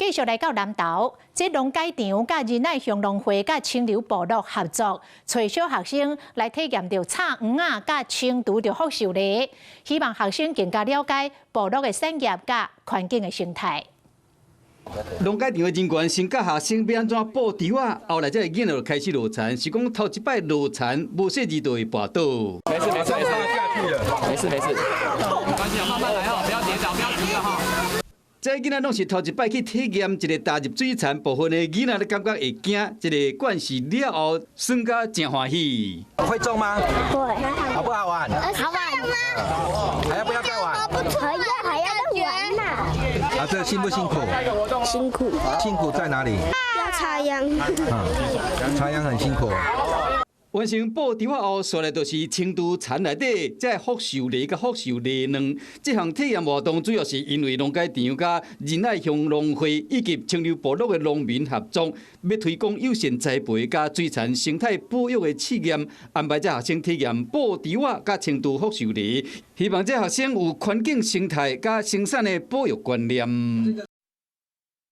繼續來到南投，這農改場佮仁愛鄉農會佮清流部落合作，揣小學生來體驗著插黃仔佮清除著福壽螺，希望學生更加了解部落的產業佮環境的生態。農改場的人員先教學生欲按怎布稻仔，後來這个囡仔就開始落田，是講頭一擺落田無細膩就會跋倒。沒事沒事，下去了，沒事沒事，沒關係，慢慢來哦，不要跌倒，不要急了哈。這个囡仔攏是頭一擺去體驗一个踏入水田部分的囡仔，咧感覺會驚，這個慣勢了後，耍甲誠歡喜。會中嗎？會。好不好玩？好玩嗎？還要不要再玩？還要還要再玩嘛。啊，這辛不辛苦？辛苦。辛苦在哪裡？要插秧。嗯，插秧很辛苦。完成布稻仔後，紲來就是清除田內底這福壽螺佮福壽螺卵。這項體驗活動主要是因為農改場佮仁愛鄉農會以及清流部落的農民合作，欲推廣友善栽培佮水田生態保育的試驗，安排這學生體驗布稻仔佮清除福壽螺，希望這學生有環境生態佮生產的保育觀念。